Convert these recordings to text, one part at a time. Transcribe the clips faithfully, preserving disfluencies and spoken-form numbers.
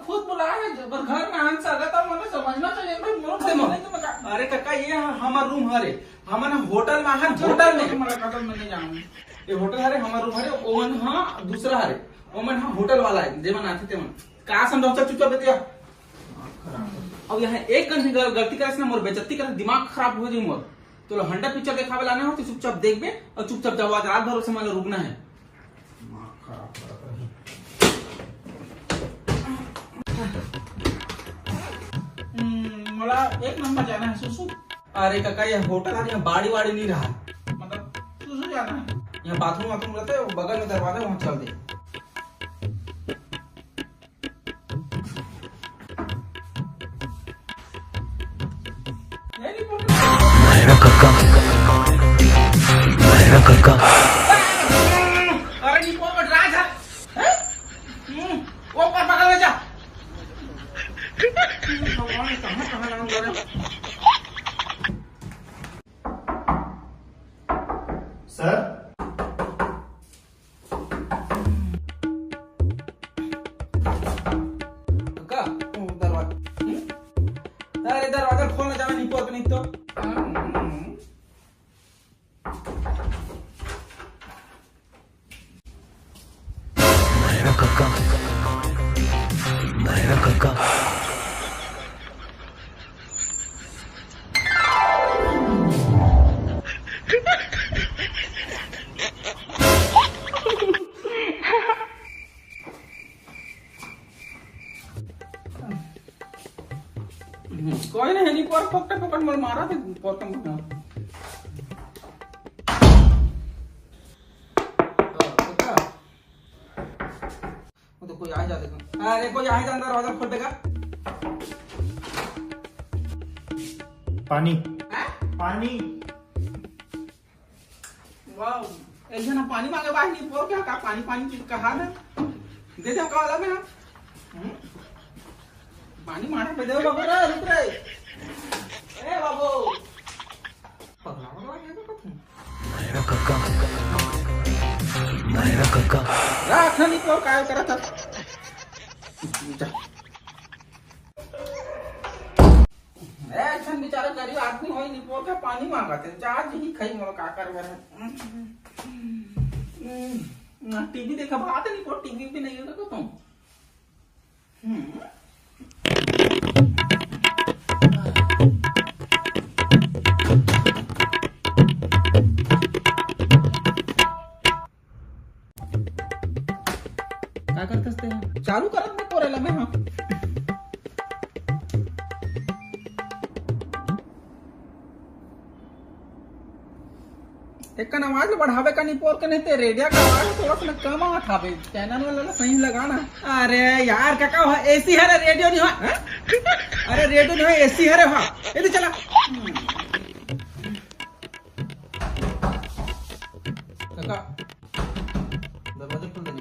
खुद बुलाए हे, जब घर में आन सकत हे, मतलब समझना चाहिए भाई, मोर घर में नहीं तो मैं का- अरे कका, ये ह-, हमर रूम हरे, हमन होटल में हन, होटल में। मैं होटल में नहीं जाऊँ। ये होटल हरे, हमर रूम हरे, ओमन ह दूसरा हरे, ओमन ह होटल वाला हे, जेमन आथे तेमन। का समझाऊँ, चल चुपचाप बेटिया। अब यहाँ एक गलती कर, गलती करे से ना मोर बेइज्जती कर, दिमाग खराब हो जाई मोर। तो लो हंडा पिक्चर देखावे लाने हो तो चुपचाप देखबे और चुपचाप जाबो, आज रात भर उसे मन रुकना है। दिमाग खराब कर रही। हम्म, मोला एक नंबर जाना है सुसु। अरे काका, ये होटल है, यहाँ बाड़ी वाड़ी नहीं रहा। मतलब सुसु जाना है। यहाँ बाथरूम वाथरूम रहता है, वो बगल में दरवाजा, वहाँ चल दे। मेरा कक्का, मेरा कक्का। अरे निपोर को डरा जा। हैं? हम्म, वो पर पकड़ ले जा। भगवान, कहाँ, कहाँ नाम ले रहे? सर। का? दरवाजा। हम्म? अरे, दरवाजा खोलना जाना नहीं पड़ता नहीं तो। मेरा कक्का, मेरा कक्का। कोई नहीं, नहीं, पर पकड़, पकड़, मल मारा थे, पर कम बना। वो तो कोई आ जा, देखो। अरे, कोई आ जा, अंदर दरवाजा खोल देगा। पानी। हैं? पानी। वाओ, एक जना पानी मांगे बा, नहीं बोल क्या का पानी, पानी की कहा ना? दे दे का वाला में, हाँ? हम्म? पानी मांगे, दे दे बाबू रे, रुक रे। ए बाबू। पगला, पगला, क्या करता तू? मेरा कक्का, मेरा कक्का। रात नहीं तो काय करता? जा। ए, अइसन बेचारा गरीब आदमी होई, निपोर के पानी मांगत हे, जा जी ही खाई, मोला का करबर हे। टीवी देखा बात है, निपोर टीवी भी नहीं होता तो तुम। हम्म। का करथस ते? चालू करत नहीं कोरेला मैं, हाँ। एक कन आवाज ल बढ़ावे का निपोर के, नहीं ते रेडियो का आवाज थोड़ा सा कम आवत हावे। चैनल वाला ला सही लगाना। अरे यार, काका, एसी हरे, रेडियो नहीं हो। हाँ? अरे रेडियो नहीं हो, एसी हरे, हाँ। ये तो चला। काका, दरवाजा खोल दे।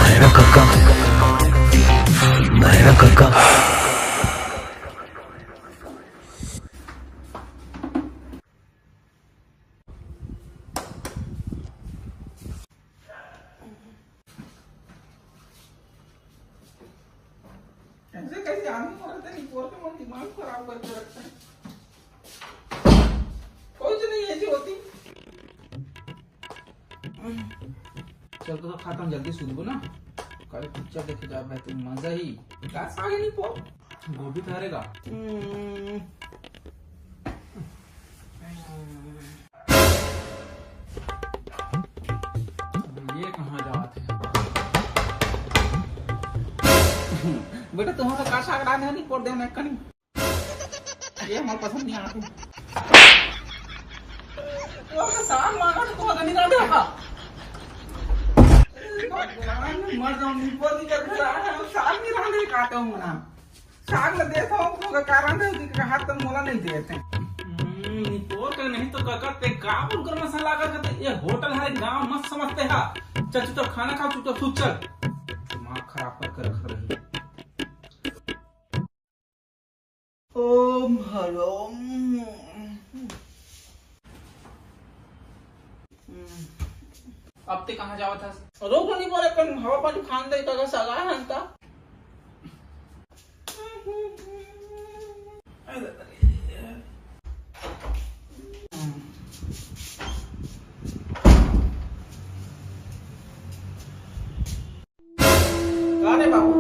मेरा कक्का, मेरा कक्का। ऐसे कैसे आदमी मरते नहीं, बोल के मन दिमाग खराब करके रखते हैं। कुछ नहीं ऐसी होती। चल तो खाता हूँ, जल्दी सुतबो ना, कल पिक्चर देखे जाबे तो मजा ही। का साग नहीं पो? गोभी तो हरेगा। हम्म। ये कहाँ जात हे? बेटा, तुम्हारा का साग डाल है नहीं, पोर देना कनी। ये हमारे पसंद नहीं आते। वो तो साग मांगा तो कौन नहीं डाल रहा। मर जाऊँ, निपोर नहीं कर रहा है, साग नहीं डाल रहे, काटे हूँ ना। साग ल देत हव, ओकर कारण हे कि हाथ त मोला नहीं देत हे। हम्म, निपोर के नहीं तो कका, ते का उनकर मसाला का कहते, ये होटल हरे गांव मत समझते हा। चल चुपचाप खाना खा, चुपचाप सूत चल। दिमाग खराब करके रख रही। ओम हरोम। अब ते कहाँ जावत हस? रोक नहीं बोले, कहीं हवा पानी खान दे, कगा सगा हन ता। का रे बाबू?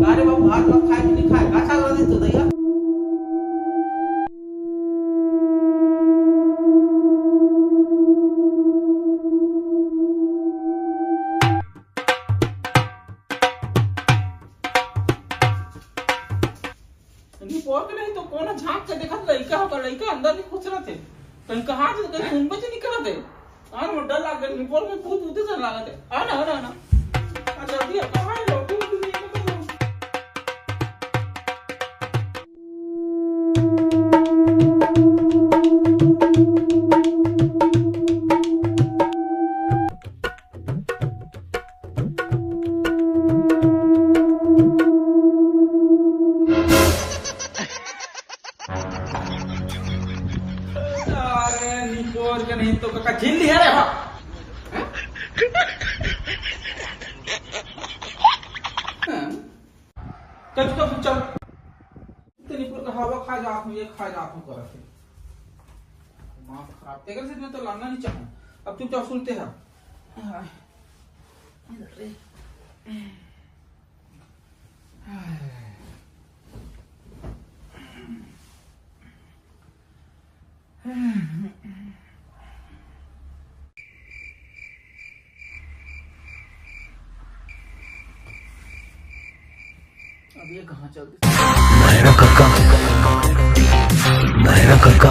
का रे बाबू, भात वात खाए कि नहीं खाए? का चाल रहा है तू, दैया? निपोर के नहीं तो कोन झांक के देखत, लइका हो का, लइका अंदर नहीं घुस रहा थे। कहीं कहाँ से, कहीं सुनबे से निकला थे। आ ना, मोर डर लाग गया, निपोर में भूत, भूत से लागत है। आ ना, आ ना, आ ना। आ, जल्दी आ, कहाँ है लोग? भूत नहीं है, मतलब। अरे, निपोर के नहीं तो कका झील लिया रे, हाँ। हाँ। चल, चल, चल। तेरी पूरा हवा खा जात हूँ, ये खा जात हूँ करत है। दिमाग खराब। तेरे से मैं तो लड़ना नहीं चाहूँ। अब चुपचाप सुनते हैं। अब ये कहाँ चल दी? भैरव कक्का, भैरव कक्का।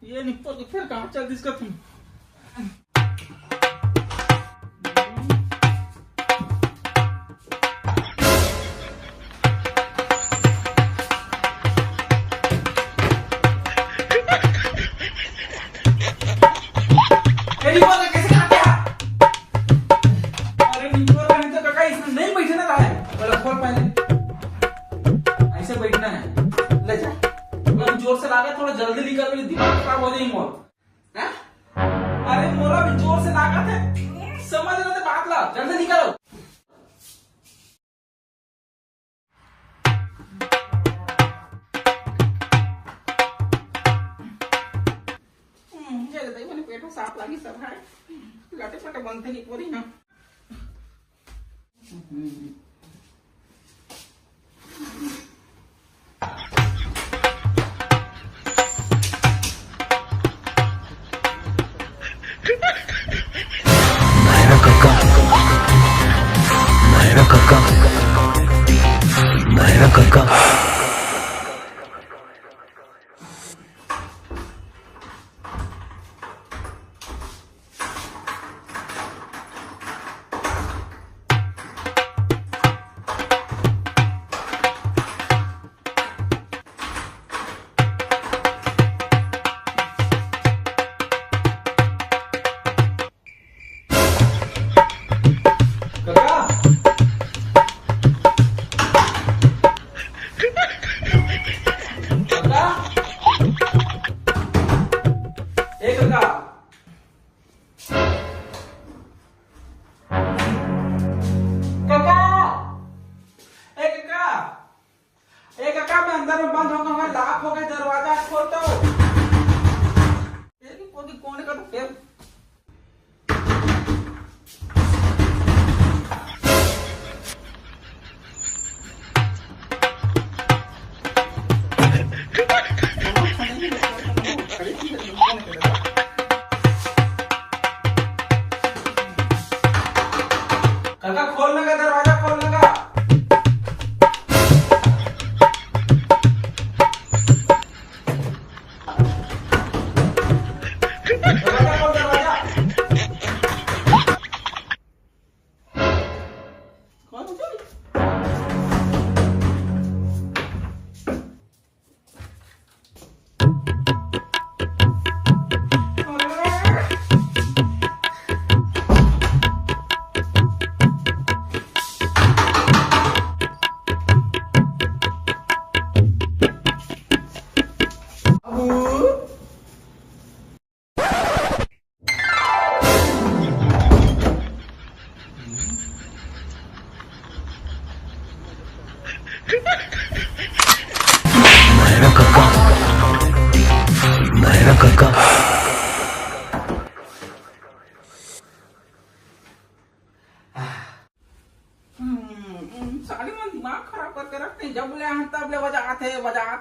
ये निप्पो तो फिर कहाँ चल दिस का तुम? तेरी बात कैसे करते हैं? अरे निप्पो का नहीं तो काका इसमें नहीं बैठे ना रहा है। पहले खोल पहले। ऐसे बैठना है। ले जा। थोड़ा जोर से लागा, थोड़ा जल्दी निकाल, मेरे दिमाग खराब हो जाएगी मौत। हैं? अरे मोला भी जोर से लागत है, समझ रहे थे बात ला, जल्दी निकालो। हम्म, जल्दी, मैंने पेट में सांप लागी सब है, लटे पटे बनते नहीं पूरी ना। भैरव कक्का, भैरव कक्का, भैरव कक्का। काका। काका। ए काका। काका। ए काका। ए काका, मैं अंदर में बंद हो गया हूँ, lock हो गया, दरवाजा खोल तो। तेरी पोती कोने का तो फेर। काका, खोल ना का दरवाजा, खोल ना का। दरवाजा खोल, दरवाजा।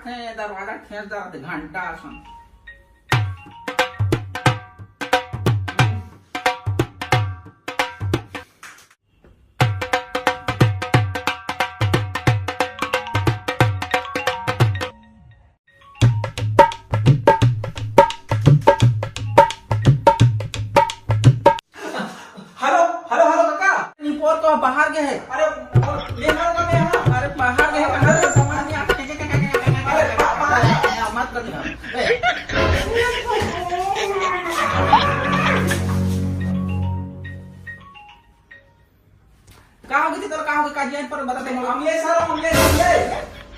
ए, दरवाजा खींच दे, घंटा असन। हेलो, हेलो, हेलो, काका। निपोर तो बाहर गे हे। अरे, ले मारो का मैं, हाँ। अरे, बाहर गे हे, कहाँ रे? समझ नहीं आता। अरे, बाहर, बाहर, मत कर। ए। का हो गे तोर, का हो गे, का जियान पर बता दे। अमलेश हरो, अमलेश, अमलेश।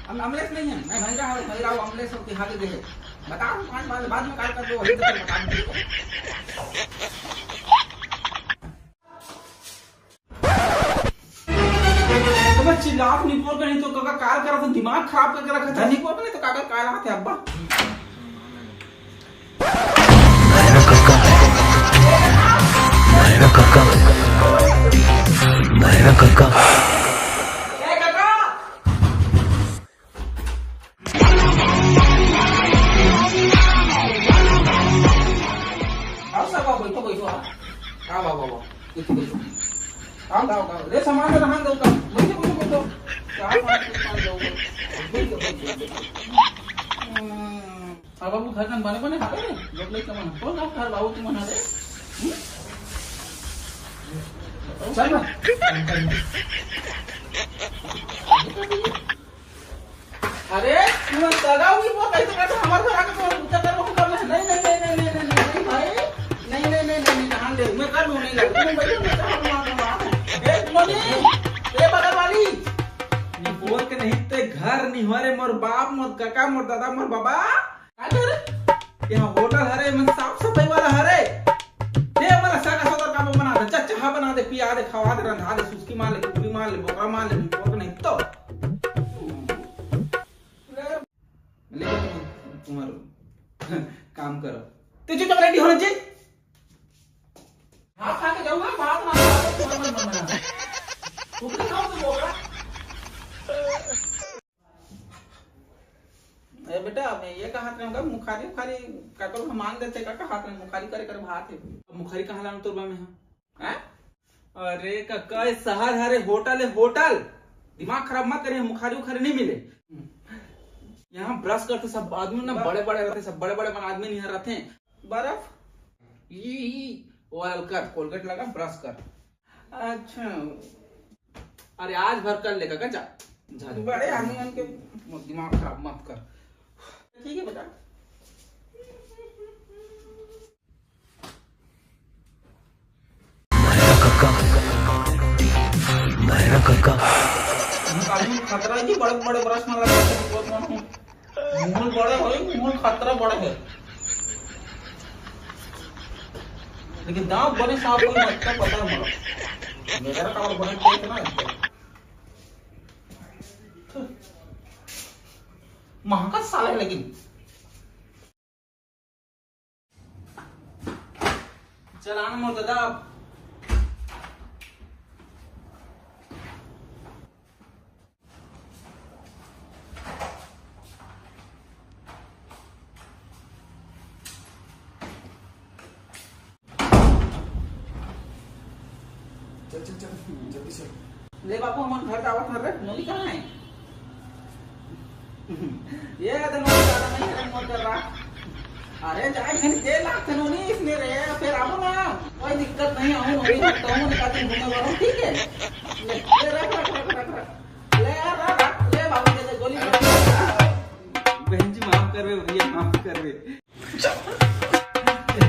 अम-, अमलेश नहीं है, मैं भैरा हूँ, भैरा हूँ, अमलेश हूँ, तिहाड़ के है। बता दूँ, पाँच बार बाद में कॉल कर दो, वही तो बता दूँ। तो मैं चिल्लात निपोर के नहीं तो काका काल करा तो दिमाग खराब करके रखा था। निपोर के नहीं तो काका काल आते अब्बा। ए, काका! आओ सब, आओ, बैठो, बैठो, आओ। आओ, आओ, आओ, आओ। बैठो, बैठो। आओ, आओ, आओ। रे, सामान तो रहा दो का। बैठो, बैठो, बैठो। क्या सामान, सामान दो? बैठो, बैठो, बैठो। हम्म। अब बाबू घर कन बने बने हावे रे, लोग लइका मन। कौन का घर बाबू तुमन हरे? हम्म? चल ना। अरे, तुमन सगा हुई वो कैसे करते हमारे घर आके तुमन पूछा कर वो करना है? नहीं, नहीं, नहीं, भाई। नहीं, नहीं, नहीं, नहीं, नहीं, ध्यान दे, मैं कर लूँ, नहीं लग, तुम बैठो, मैं कर लूँ, मैं कर लूँ। ए, तुमन नहीं, ए, बगल वाली। नहीं बोल के नहीं ते घर नहीं हो रे, मोर बाप, मोर काका, मोर दादा, मोर बाबा। अरे, यहाँ होटल हरे, मन साफ सफाई वाला हरे। दे, हमला सागा सौदा का बना दे, चा-, चाहा बना दे, पिया दे, खवा दे, रंधा दे, सुस्की मार ले, कुकरी मार ले, बोकरा मार ले, बोकरा नहीं तो। ले, तुम्हार काम करो। ते चुपचाप रेडी होना चाहिए। भात खा के जाऊंगा, भात ना खाओ तो तुम्हारा मन बनना है। कुकरी खाओ तो बोकरा। ए बेटा, मैं ये कहत रहूं का मुखारी उखारी काकर हम मांग देते का कहत रहूं, मुखारी करे करे भात है। मुखारी कहाँ लाऊं तोर बा में, हाँ? हैं? अरे काका, ये शहर हरे, होटल है, होटल। दिमाग खराब मत करिए, मुखारी उखारी नहीं मिले। यहाँ ब्रश करते सब आदमी ना बड़े बड़े रहते, सब बड़े बड़े मन आदमी नहीं रहते। बर्फ? ई, ई, oral कर, कोलगेट लगा, ब्रश कर। अच्छा। अरे आज भर कर लेगा का, जा, जा, जा। बड़े आदमी मन के दिमाग खराब मत कर। ठीक है बेटा। काली खतरा जी, बड़े बड़े ब्रश में लगा के बोल रहा हूँ। मुंह बड़े होई, मुंह खतरा बड़े है। लेकिन दांत बने साफ कोई मत का पता है मला। मेरा काबर बने पेट ना है। महका साला है लेकिन। चलान मोर दादा। चल, चल, चल, जल्दी चल। ले बाबू, हमन घर जावत हन रे, नोनी कहाँ है? ये तो नोनी दादा नहीं है, मोर कर रहा। अरे जाए घनी दे लाख नोनी इसने रे, फिर आओ ना, कोई दिक्कत नहीं, आओ नोनी, हम कहूँ ना, कहते घूमे वालों, ठीक है? ले, ले, रख, रख, रख, रख, रख। ले यार, रख, रख, ले बाबू, दे दे, गोली मार। बहन जी, माफ करबे भैया, माफ करबे।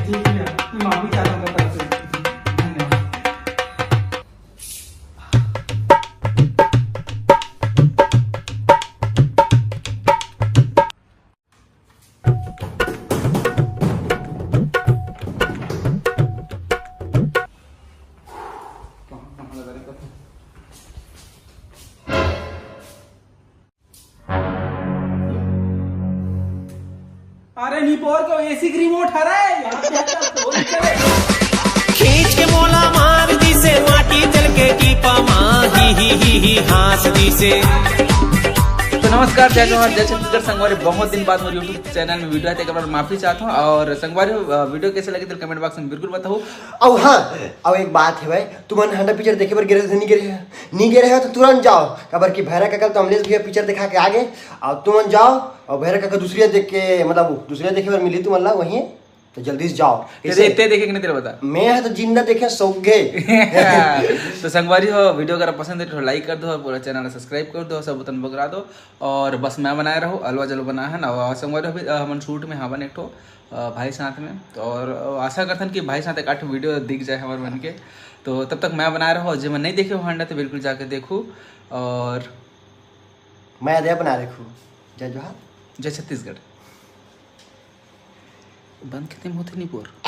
ठीक है, मैं माफी चाहता हूँ, बता दो। धन्यवाद। अरे निपोर के एसी के रिमोट हरे, यहाँ पे आता तो चले। खींच के मोला मार दिसे, माटी जल के टीपा मा, ही, ही, ही, ही, हाँस दिसे। नमस्कार, जय जोहार, जय छत्तीसगढ़। संगवारी, बहुत दिन बाद मोर YouTube चैनल में वीडियो आए, तेकर बर माफी चाहत हूँ। और संगवारी हो, अ, वीडियो कैसे लगे, तेला कमेंट बॉक्स में बिल्कुल बताओ। अउ हाँ, अउ एक बात हे भाई, तुमन हंडा पिक्चर देखे बर गे रहे हो, नहीं गे रहे हो? नहीं गे रहे हो तो तुरंत जाओ, काबर कि भैरा काका तो अमलेश भैया पिक्चर दिखा के आ गे। और तुमन जाओ, और भैरा काका दूसरी देख के, मतलब दूसरी देखे बर मिली तुमन ला वहीं, तो जल्दी से जाओ। ते, ते देखे कि नहीं, तेला बता। मैं ह तो जिंदा देखे सो गे। तो संगवारी हो, वीडियो अगर पसंद है तो लाइक कर दो और पूरा चैनल सब्सक्राइब कर दो, सब बटन बगरा दो। और बस मैं बनाए रहूँ, अलवा जलवा बनाए हन। और संगवारी हो, अभी, अ, हमन शूट में हवन एक ठो, अ, भाई साथ में। तो और, अ, आशा करथन कि भाई साथ एक आठ वीडियो दिख जाए हमर मन के। तो तब तक मैं बनाए रहूँ, और जे मन नहीं देखे हो हंडा तो बिल्कुल जाके देखू। और मैं अदय बना रखू। जय जोहार। जय छत्तीसगढ़। बंद के तेम होथे नहीं बोर।